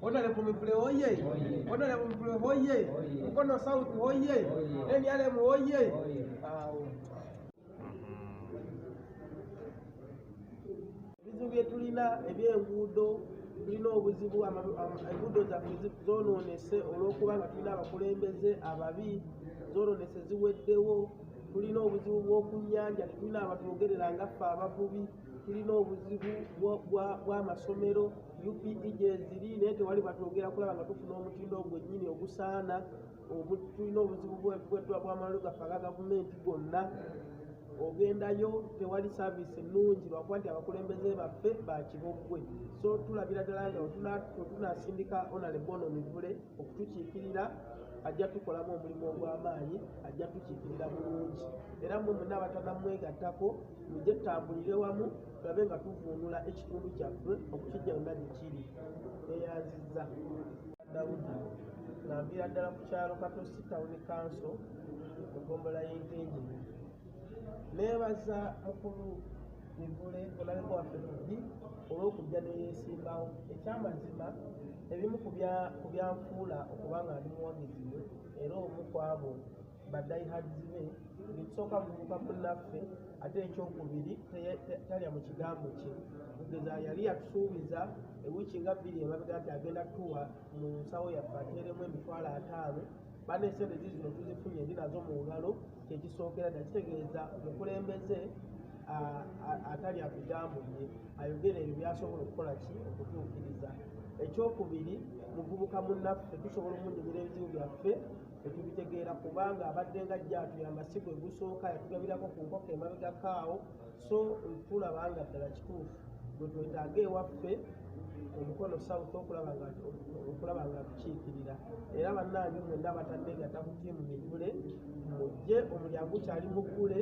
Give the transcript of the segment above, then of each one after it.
Honorable Mivule oye! Honorable Mivule oye! Mukono South oye! NRM oye! Awo ebizibu bye tulina eby'enguudo, tulina obuzibu, enguudo zaffe zoonoonese olw'okuba nga tulina abakulembeze ababi, zoonoonese ziweddewo. Tulina obuzibu bw'oku nnyanja, tetulina abatwogerera nga ffe abavubi. Tulina obuzibu bw'amasomero, UPE gyeziri naye tewali batwogera kulaba nga tufuna omutindo gwennyini ogusaana. Tulina obuzibu bw'amalwaliro gaffe aga gavumenti gonna, ogendayo tewali saaviisi nnungi lwakuba nti abakulembeze baffe bakiboggwe. So tulabira ddala nga wetunasindika Honorable ono Mivule okutukiikirira, ajja tukolamu omulimu ogw'amaanyi, ajja tukiikirira bulungi. Era mmwe mwenna abatanamwegattako mujje tutambulire wamu tulabe nga tuvuunula ekitundu kyaffe okukijja yonna gye kiri. Neyanzizza. Dawudi nga nviira ddala ku kyalo Katosi Town Council mu ggombolola y'Entenjeru. Neebaza mukulu Mivule Honorable waffe Tubbi olw'okujja ne yeesimbawo. Ekyamazima ebimu ku byanfuula okuba nga ndi muwagizi we era omu ku abo ba diehards be, ng'ekisooka muvubuka munnaffe, ate ekyokubiri talya mu kigambo kye. Kugeza yali yatusuubiza ewiiki nga 2 emabega nti agenda tuwa mu nsawo yaffe ateeremu 50,000. Banne essente zino tuzifunye ndi nazo mu ngalo, kyekisookera ddala kitegeeza omukulembeze atalya bigambo bye, ayogera ebyo by'asobola okukola ki okutuukiriza. Ekyokubiri, muvubuka munnaffe, tusobola okumunyumira ebizibu byaffe tetubitegeera kubanga abadde nga ajja atuyamba, si gwe gusooka, yatugabirako ku nkoko emabegako awo. So tulaba nga ddala kituufu gwe twetaaga ewaffe Omukono South okulaba nga atukiikirira. Era bannange mwenna abatanneegatta ku ttiimu Mivule, mujje, omulyango gukyali muggule,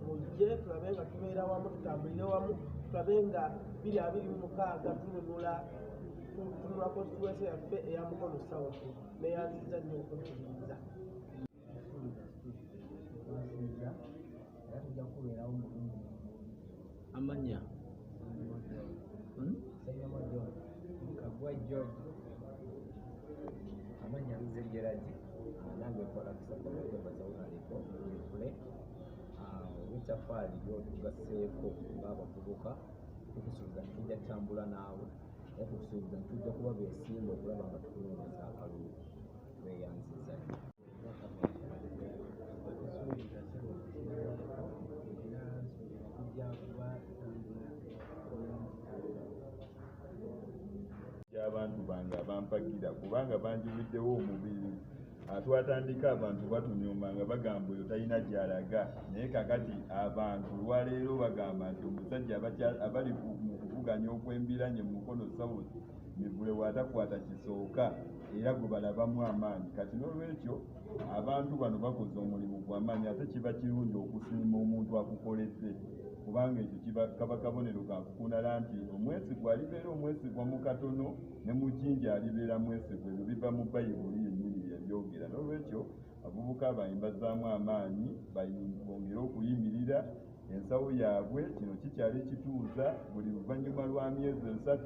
mujje tulabe nga tubeera wamu, tutambulire wamu, tulabe nga 2026 tununula constituency yaffe eya Mukono South. Neyanzizza nnyo okumpuliriza. Amanya Kagwa George. Amanya nze Gerard, nange nkola kusaba Honorable Mivule olw'ettafaali ly'otugasseeko ng'abavubuka. Tukusuubiza nti tujja kutambula naawe, era tukusuubiza nti tujja kuba beesimbu okulaba nga tukunoonyeza akalulu. Tweyanziza nnyo. Watusuubiza ssebo tukimalako, era nsuubira tujja kuba tutambula bulungi. Abantu bange abampagira kubanga banjuliddewo omubiri. Twatandika abantu batunyuma nga bagamba oyo talina gy'alaga, naye kakati abantu olwaleero bagamba nti omusajja abali mu kuvuganya okw'embiranye mu Mukono South, Mivule bw'atakwata kisooka era gwe balabamu amaanyi. Kati n'olwekyo abantu bano bakoze omulimu gw'amaanyi, ate kiba kirungi okusiima omuntu akukoledde, kubanga ekyo kaba kabonero ka kukunala nti omwesigwa alibeera omwesigwa mu katono ne mu kingi alibeera mwesigwa. Ebyo biva mu Bayibuli yennyini yebyogera. N'olwekyo abavubuka bange mbazzaamu amaanyi bongere okuyimirira ensawo yaabwe. Kino kikyali kituuza, buli luvannyuma lwa myezi 3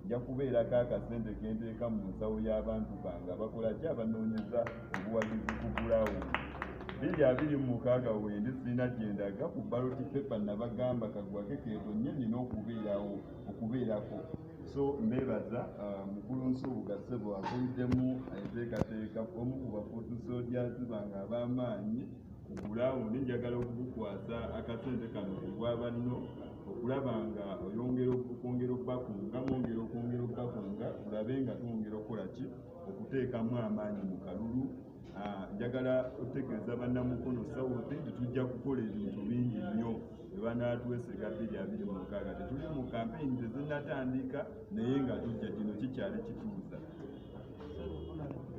nja kubeerako akasente kenteeka mu nsawo y'abantu bange abakola ki, abanoonyeza obuwagizi ku gulawundi. 2026 wendi sirina gye ndaga ku ballot paper, nabagamba kagwake keetonye nina okubeerawo okubeerako. So mbeebaza. Mukulu Nsubuga ssebo akuliddemu enteekateeka, omu ku ba foot soldiers bange ab'amaanyi ku gulawundi. Njagala okukukwasa akasente kano ku bwa banno okulaba nga oyongera okwongera obbakunga, mwongera okwongera obbakunga, tulabe nga twongera okukola ki, okuteekamu amaanyi mu kalulu. Njagala otegeeza bannamukono South nti tujja kukola ebintu bingi nnyo bwe banaatwesiga 2026. Tetuli mu kampeyini, tezinnatandika, naye nga tujja, kino kikyali kituuza.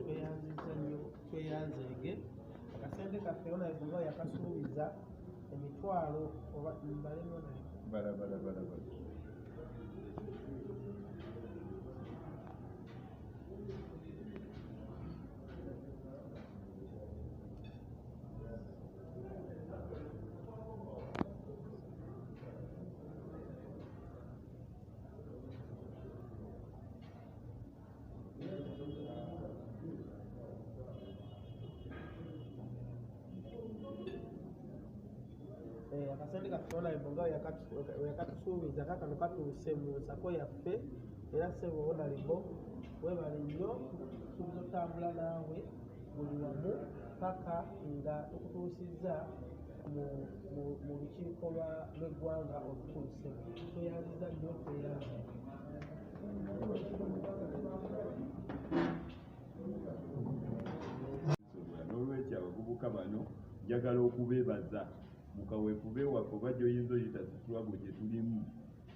Tweyanziza nnyo, tweyanzeege. Akasente kaffe Honorable nga yakasuubiza emitwalo, oba mbalemu Honorable? Bala, bala, bala, bala. Honorable nga weyakatusuubiza kakano katuuse mu nsako yaffe. Era ssebo Honorable webale nnyo, tusuubiza otambula naawe buli wamu paka nga tukutuusizza mu lukiiko lw'eggwanga olukulu. Ssebo tweyanziza nnyo, tweyanza. N'olwekyo abavubuka bano njagala okubeebaza mu kaweefube waffe oba gy'oyinza oyita struggle gye tulimu,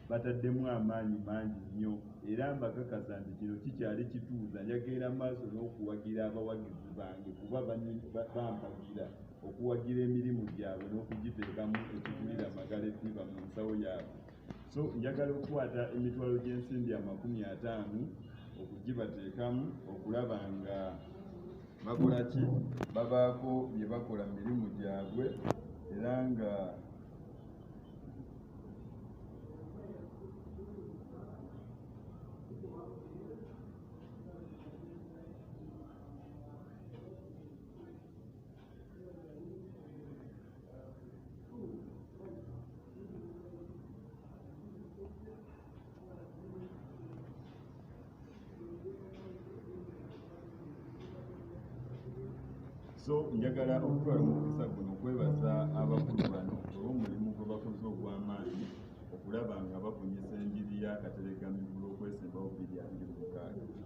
bataddemu amaanyi mangi nnyo era mbakakasa nti kino kikyali kituuza. Njagenda maaso n'okuwagira abawagizi bange kuba bampagira okuwagira emirimu gyabwe n'okugiteekamu ekigulira amagala eddiba mu nsawo yaabwe. So njagala okukwata emitwalo gy'ensimbi 50 okugibateekamu okulaba nga bakola ki, babaako bye bakola mu mirimu gyabwe era nga so njagala okutwala omukisa guno okwebaza abakulu bano olw'omulimu gwe bakoze ogw'amaanyi okulaba nga babunyisa enjiri y'Akateregga Mivule okwesimbawo 2026.